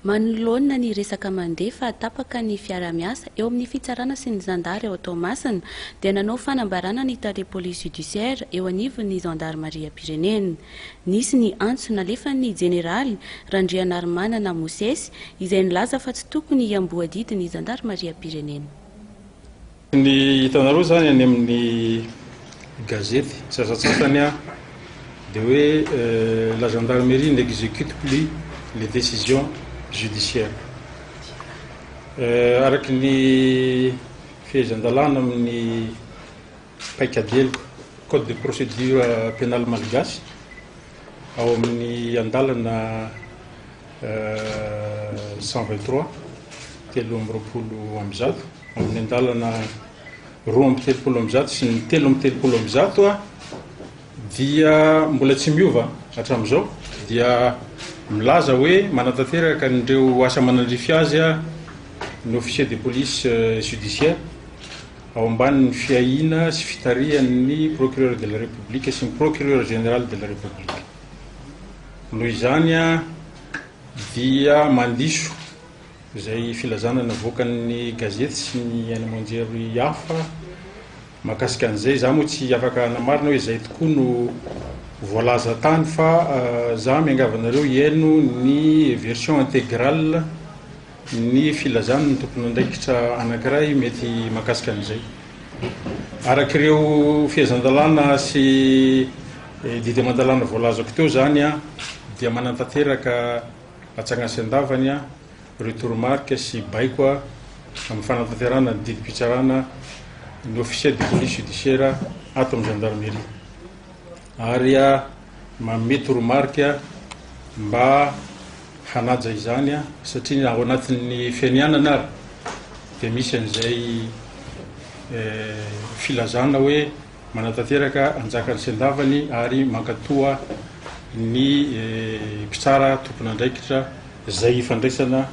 Manoloana ny resaka mandeha fa tapaka ny fiarahamiasa eo amin'ny fitsarana sy ny zandary ao Toamasina dia nanao fanambarana ny tale police judiciaire eo anivon'ny zandarimariam-pirenena. Nisy ny antso nalefan'ny jeneraly Randrianarimanana Mosesy izay nilaza fa tsy tokony hiamboho adidy ny zandarimariam-pirenena. Ny hitanareo izany any amin'ny gazety sasantsasany dia hoe la gendarmerie n'exécute plus les décisions judiciaires. Araky ny fehezan-dalàna amin'ny paikady heloka, code de procédure pénale malgache, ao amin'ny andalana 123, 123, amin'ny andalana 132 sy ny 133 dia mbola tsy miova hatramin'izao, dia milaza hoe manatanteraka an'ireo asa manandrify azy ny officier de police judiciaire ao ambanin'ny fiahiana sy fitarihan'ny procureur de la République sy ny procureur général de la République. Noho izany dia mandiso Izay filazana navoakan'ny gazety sy ny haino aman-jery hafa mahakasika an'izay. Izaho moa tsy afaka hanamarina hoe izay tokoa no voalaza tany fa izaho miangavy anareo hihaino ny version intégrale ny filazan'ny tompon'andraikitra anankiray mety mahakasika an'izay. Araka ireo fehezan-dalàna sy didy aman-dalàna voalazako teo izany dia manatanteraka Atsangany sy andavany ireo toromarika sy baiko amin'ny fanatanterahana ny didim-pitsarana ny officier de police judiciaire ato amin'ny gendarmerie ary manome toromarika mba hanaja izany satria ao anatin'ny fianianana ary dia misy an'izay filazana hoe Manatanteraka anjakany sy andavany ary mankatoa ny mpitsara tompon'andraikitra izay ifandraisana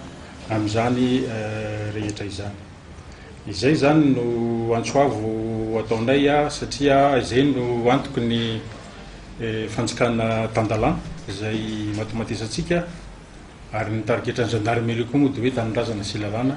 amin'izany rehetra izany. Izay izany no antso avo ataonay satria izay no antoky ny fanjakana tan-dalàna izay imatimatesantsika ary ny tarigetran'ny zandarmerie koa moa dia hoe tanindrazana sy lalàna.